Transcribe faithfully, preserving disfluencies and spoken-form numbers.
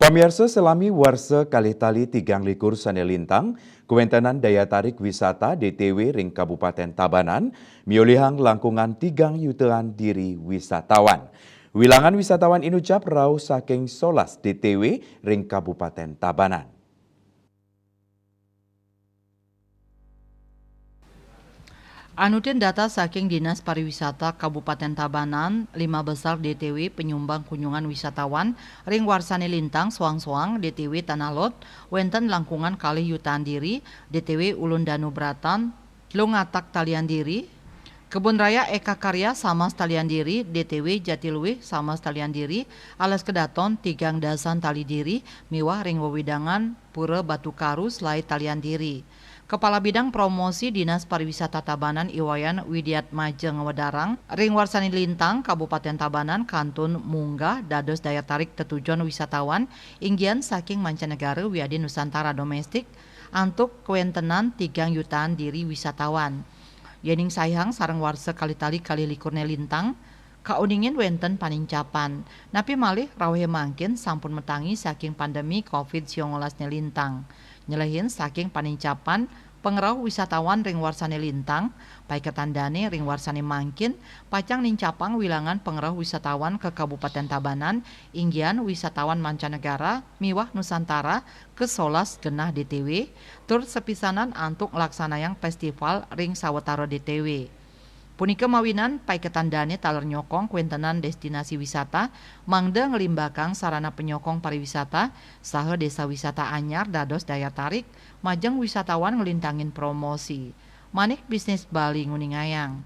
Pamiarsa, salami warsa kalih tali tigang likur sané lintang, kawéntenan daya tarik wisata D T W ring Kabupatén Tabanan miolihang langkungan tigang yutaan diri wisatawan. Wilangan wisatawan inucap rauh saking solas D T W ring Kabupatén Tabanan. Anutin data saking Dinas Pariwisata Kabupatén Tabanan, lima besar D T W penyumbang kunjungan wisatawan ring warsané lintang. Soang-soang D T W Tanah Lot wénten langkungan kalih yutaan diri, D T W Ulun Danu Bratan, Tlungatak talian diri, Kebun Raya Eka Karya samas talian diri, D T W Jatiluwih samas talian diri, Alas Kedaton tigang dasan tali diri, miwah ring wewidangan Pura Batu Karu selaé talian diri. Kepala Bidang Promosi Dinas Pariwisata Tabanan I Wayan Widiatmaja ngawedarang, ring warsané lintang Kabupatén Tabanan kantun munggah dados daya tarik tetujon wisatawan, inggihan saking mancanegara wiadin Nusantara doméstik, antuk kawéntenan tigang yutaan diri wisatawan. Yéning saihang sareng warsa kalih tali kalih likurné lintang, kauningin wénten panincapan. Napi malih rauhé mangkin sampun matangi saking pandemi covid siongolas né lintang. Nyelehin saking panincapan pangrauh wisatawan ring warsané lintang, paiketan dané ring warsané mangkin pacang nincapang wilangan pangrauh wisatawan ka Kabupatén Tabanan, inggihan wisatawan mancanegara miwah Nusantara ka solas genah D T W, tur sapisanan antuk nglaksanayang féstival ring sawatara D T W. Punika mawinan paiketan dané taler nyokong kawéntenan déstinasi wisata, mangda nglimbakang sarana panyokong pariwisata saha désa wisata anyar dados daya tarik, majeng wisatawan nglintangin promosi. Manik Bisnis Bali nguningayang.